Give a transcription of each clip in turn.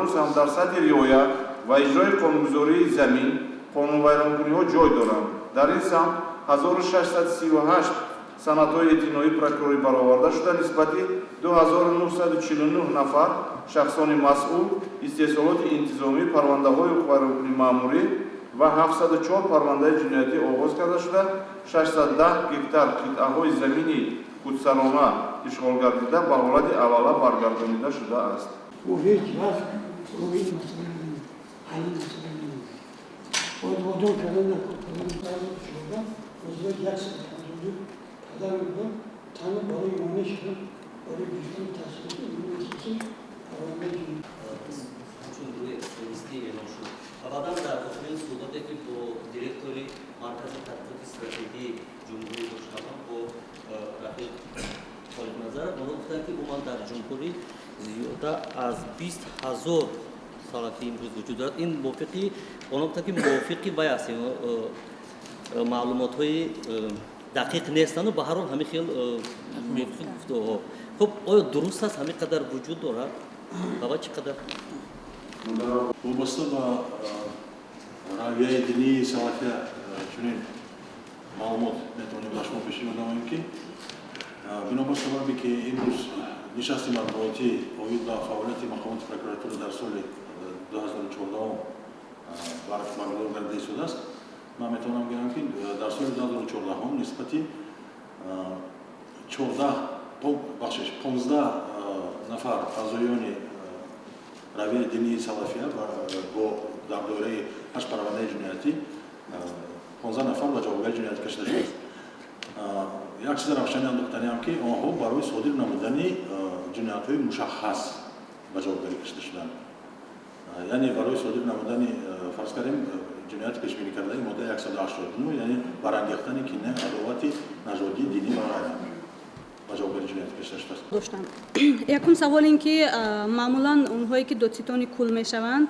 Ҳанӯз ҳам дар сатҳи риоя ва иҷрои қонунгузории замин қонунвайронкуниҳо ҷой доранд. Дар ин самт 1638 санадҳои эътиноии прокурорӣ бароварда шуда, нисбати 2949 нафар шахсони масъул истеҳсолоти интизомӣ, парвандаҳои ҳуқуқвайронкунии маъмурӣ ва 704 парвандаи ҷиноятӣ оғоз карда шуда, 610 гектар қитъаҳои замини худсарона ишғолгардида ба ҳолати аввала баргардонида шудааст. Ӯ ҳеҷ вақт рӯи масъала намемонд, ҳалли масъала намемонд. Бодом кардан накор кардан 14 152 падар мегӯяд, танҳо барои монеъ шудан барои гирифтани таҳсилоти илмии асосӣ парвандаи ҷиноятӣ. Ҳамчун гурӯҳи экстремистӣ эълон шуд ва баъдан дар охирин суҳбате, ки бо директори Маркази тадқиқоти стратегии ҷумҳурӣ доштам, бо рафиқ Холиқназаров, онҳо гуфтанд, ки умуман дар ҷумҳурӣ зиёда аз 20 000 салафӣ имрӯз вуҷуд дорад. Ин мувофиқи онҳо гуфтанд, ки мувофиқи вай аст, маълумотҳои дақиқ нестанду ба ҳар ҳол ҳамин хел мувофиқи гуфтаҳо. Хуб, оё дуруст аст, ҳамин қадар вуҷуд дорад ва чӣ қадар? Вобаста ба равияи динии салафия чунин маълумот метавонем ба шумо пешниҳод намоем, ки бинобар сабабе, ки имрӯз нишасти матбуотӣ оид ба фаъолияти мақомоти прокуратура дар соли 2014 баргузор гардида истодааст, ман метавонам гӯям, ки дар соли 2014 нисбати 14, бахшиш, 15 нафар аъзоёни равияи динии салафия бо дар доираи ҳашт парвандаи ҷиноятӣ 15 нафар ба ҷавобгарии ҷиноятӣ кашида шудааст. Як чизи равшанӣ андохтаниам, ки онҳо барои содир намудани ҷиноятҳои мушаххас ба ҷавобгарӣ кашида шуданд, яъне барои содир намудани, фарз кардем, ҷинояти пешбинӣ кардаи моддаи 189, яъне барангехтани кина, адовати нажодӣ, динӣ ва ғайра, ба ҷавобгарии ҷиноятӣ кашида шудааст. Доштам якум савол, ин ки маъмулан онҳое, ки додситони кул мешаванд,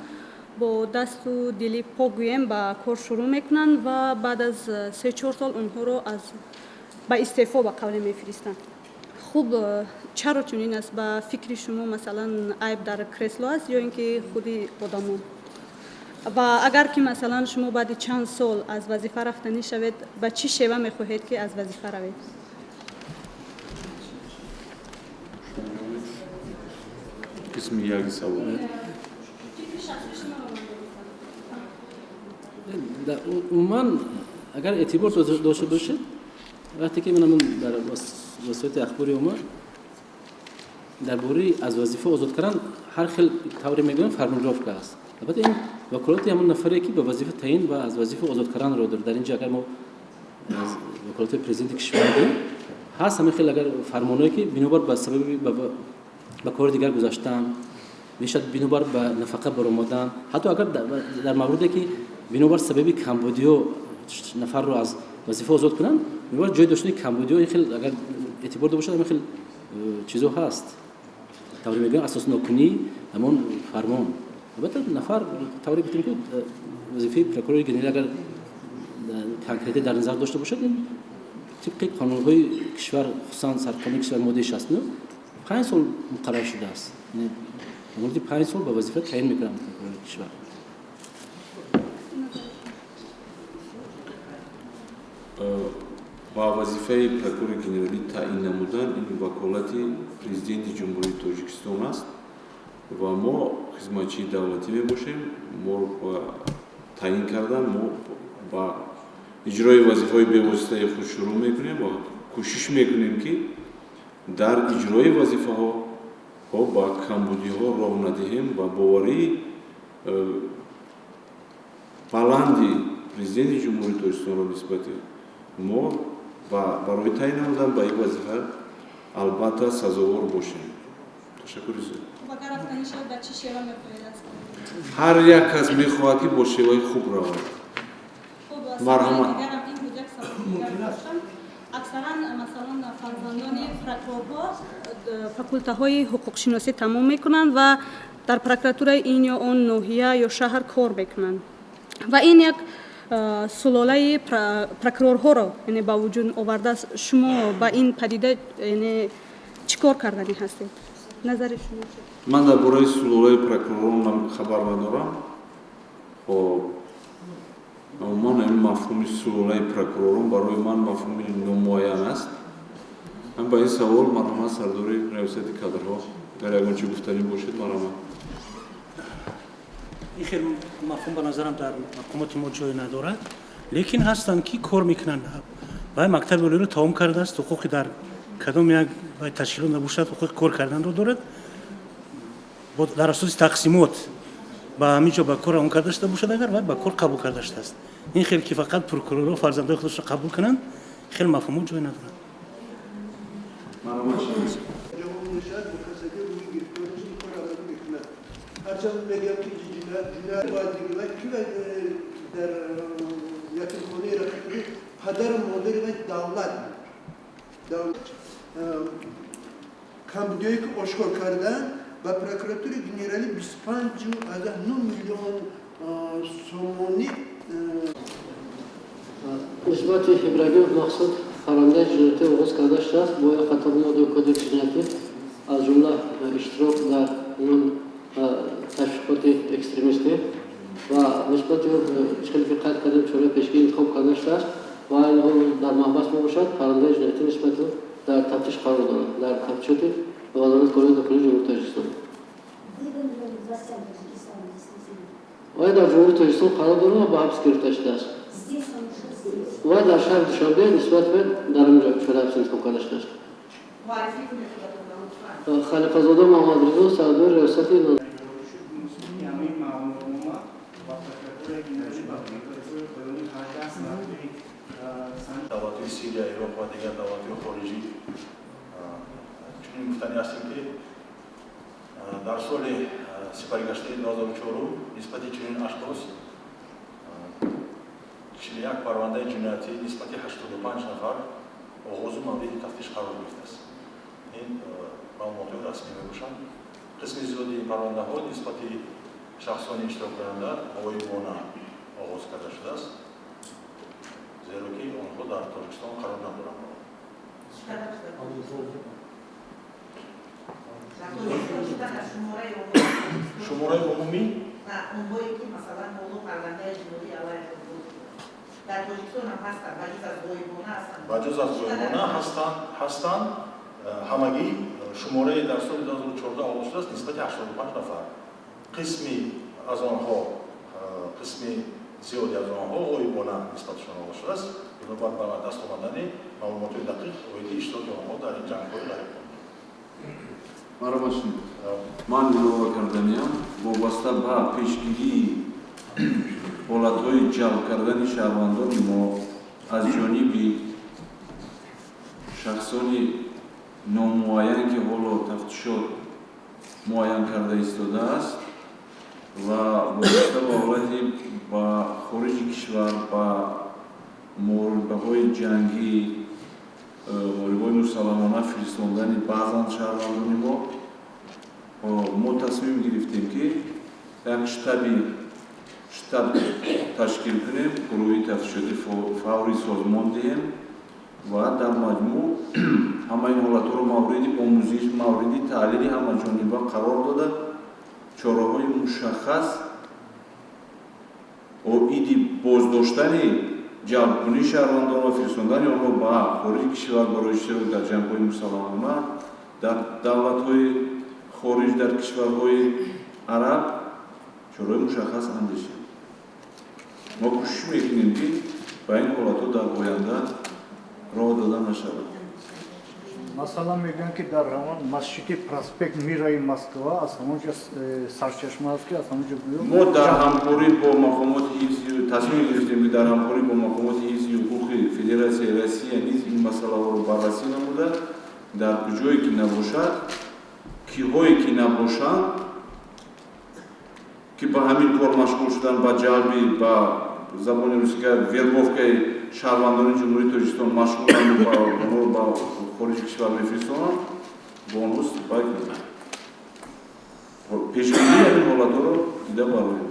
бо дасту дили пок, гӯем, ба кор шурӯъ мекунанд ва баъд аз 3-4 сол онҳоро аз ба истеъфо, ба қавле, мефиристанд. Хуб, чаро чунин аст? Ба фикри шумо, масалан, айб дар кресло аст ё ин ки худи одамон? Ва агар ки, масалан, шумо баъди чанд сол аз вазифа рафтанӣ шавед, ба чӣ шева мехоҳед, ки аз вазифа равед? Қисми яки савол. Умуман, агар эътибор дошта бошед, вақте ки ман дар васоити ахбори омма дар бораи аз вазифа озод кардан ҳар хел тавре мегӯям, формулировка аст. Албатта, ин ваколати ҳамон нафаре, ки ба вазифа таъин ва аз вазифа озод карданро дорад. Дар ин ҷо агар мо аз ваколати президенти кишвар гӯем, ҳаст ҳамин хел агар фармоное, ки бинобар ба сабаби ба кори дигар гузаштан мешавад, бинобар ба нафақа баромадан, ҳатто агар дар мавриде, ки бинобар сабаби камбудиҳо нафарро аз вазифа озод кунанд, бинобар ҷой доштани камбудиҳо, ин хел агар эътибор бошад, ҳамин хел чизо ҳаст, тавре мегӯям, асоснокунии ҳамон фармон. Албатта, нафар, тавре гуфтем, ки вазифаи прокурори генералӣ агар конкретӣ дар назар дошта бошад, ин тибқи қонунҳои кишвар, хусусан сарқонуни кишвар, моддаи 69, 5 сол муқаррар шудааст. Муддати 5 сол ба вазифа таъин мекунанд прокурори кишвар. Ба вазифаи прокурори генералӣ таъин намудан ин ваколати президенти Ҷумҳурии Тоҷикистон аст ва мо хизматчии давлатӣ мебошем. Моро таъин кардан, мо ба иҷрои вазифаҳои бевоситаи худ шурӯъ мекунем ва кӯшиш мекунем, ки дар иҷрои вазифаҳо ба камбудиҳо роҳ надиҳем ва боварии баланди президенти Ҷумҳурии Тоҷикистонро нисбати мо барои таъин намудан ба ин вазифа албатта сазовор бошем. Ташаккури зиёд. Ҳар як кас мехоҳад, ки бо шеваи хуб равад. Марҳамат. Аксаран, масалан, фарзандони прокурорҳо факултаҳои ҳуқуқшиносӣ тамом мекунанд ва дар прокуратураи ин ё он ноҳия ё шаҳр кор мекунанд ва ин як сулолаи прокурорҳоро, яъне, ба вуҷуд овардааст. Шумо ба ин падида, яъне, чӣ кор карданӣ ҳастед? Назари шумо чӣ? Ман дар бораи сулолаи прокуророн хабар надорам. Хоб, умуман ин мафҳуми сулолаи прокуророн барои ман мафҳуми номуайян аст. Ман ба ин савол, марҳамат, сардори раёсати кадрҳо, агар ягон чӣ гуфтанӣ бошед, марҳамат. Ин хел мафҳум ба назарам дар мақомоти мо ҷой надорад, лекин ҳастанд, ки кор мекунанд. Вай мактаби олиро тамом кардааст, ҳуқуқи дар кадом як вай ташкилот набошад, ҳуқуқи кор карданро дорад. Дар асоси тақсимот ба ҳамин ҷо ба кор равон карда шуда бошад, агар вай ба кор қабул карда шудааст. Ин хел ки фақат прокурорҳо фарзандои худашро қабул кунанд, хел мафҳумҳо ҷой надорад. Марҳамат. Ҷавоб мешавад, бо касаке рӯи гирифториш ин кор амалӣ мекунад. Ҳарчанд мегӯям, ки ҷиноят ҷиноят бояд вай ки вай дар ятимхонаи рафиқӣ падару модари вай давлат буд. Камбудиҳое ки ошкор карданд, ба прокуратураи генералӣ 25,9 миллион сомонӣ. Нисбати Ибрагимов Мақсуд парвандаи ҷиноятӣ оғоз карда шудааст бо як қатор моддаи Кодекси ҷиноятӣ, аз ҷумла иштирок дар он ташвиқоти экстремистӣ, ва нисбати ӯ, чӣ хеле ки қайд кардем, чораи пешгирӣ интихоб карда шудааст ва айни ҳол дар маҳбас мебошад. Парвандаи ҷиноятӣ нисбати ӯ дар тафтиш қарор дорад, дар тафтишоти Вазорати корҳои дохилии Ҷумҳурии Тоҷикистон. Вай дар Ҷумҳурии Тоҷикистон қарор дорад ва ба ҳабс гирифта шудааст. Вай дар шаҳри Душанбе, нисбат ба дар инҷо чораи ҳабс интихоб карда шудааст. Халиқазода Муҳаммадризо, сардори раёсати ҳамин маълумотнома ба прокуратураи генералӣ, ба прокуратураи поёни 18 маротиби Давлатҳои Сирия, Ироқ ва дигар давлатҳои хориҷӣ, чунин гуфтанӣ ҳастем, ки дар соли сипаригаштаи 2004 нисбати чунин ашхос 41 парвандаи ҷиноятӣ нисбати 85 нафар оғозу мавриди тафтиш қарор гирифтааст. Ин маълумотҳои расмӣ мебошанд. Қисми зиёди ин парвандаҳо нисбати шахсони иштироккунанда ғоибона оғоз карда шудааст, зеро ки онҳо дар Тоҷикистон қарор надоранд. Шумораи умумӣ? Онҳое ки, масалан, ҳоло парвандаи ҷиноӣ алайҳи дар Тоҷикистон ҳам ҳастанд, ба ҷуз аз ғоибона ҳастанд. Ба ҷуз аз ғоибона ҳастанд. Ҳамагӣ шумораи дар соли 2014 оғоз шудааст нисбати 85 нафар. Қисми аз онҳо, қисми зиёди аз онҳо ғоибона нисбаташон оғоз шудааст, бинобар ба даст омадани маълумотҳои дақиқ оиди иштироки онҳо дар ин ҷангҳои ғайриқонунӣ. Марҳамат. Ман илова карданиям: вобаста ба пешгирии ҳолатҳои ҷалб кардани шаҳрвандони мо аз ҷониби шахсони номуайян, ки ҳоло тафтишот муайян карда истодааст, ва вобаста ба ҳолати ба хориҷи кишвар ба муҳорибаҳои ҷангӣ, муҳорибаҳои мусаллаҳона фиристондани баъзан шаҳрвандони мо, мо тасмим гирифтем, ки як штаб ташкил кунем, гурӯҳи тафтишотӣ фаврӣ созмон диҳем ва дар маҷмӯъ ҳамаи ин ҳолатҳоро мавриди омӯзиш, мавриди таҳлили ҳамаҷониба қарор дода, чораҳои мушаххас оиди боздоштани ҷалбкунии шаҳрвандон ва фиристондани онҳо ба хориҷи кишвар барои иштирок дар ҷангҳои мусаллаҳона дар давлатҳои хориҷ, дар кишварҳои араб, чораҳои мушаххас андешем. Мо кӯшиш мекунем, ки ба ин ҳолатҳо дар оянда роҳ дода нашавад. Масалан, мегӯянд, ки дар ҳамон масҷиди проспект Мираи Москва, аз ҳамон ҷо сарчашма аст, ки аз ҳамон ҷо гӯё Мо дар ҳамкорӣ бо мақомоти ҳифзи тасмим гирифтем, ки дар ҳамкорӣ бо мақомоти ҳифзи ҳуқуқи Федератсияи Россия низ ин масъалаҳоро баррасӣ намуда, дар куҷое ки набошад, киҳое ки набошанд, ки ба ҳамин кор машғул шудан, ба ҷалби, ба забони русига вербовкаи шаҳрвандони Ҷумҳурии Тоҷикистон машғуланд, ба онҳоро ба хориҷи кишвар мефиристонанд, бо онҳо бай кунем, пешгирии ҳамин ҳолатҳоро дида бароем.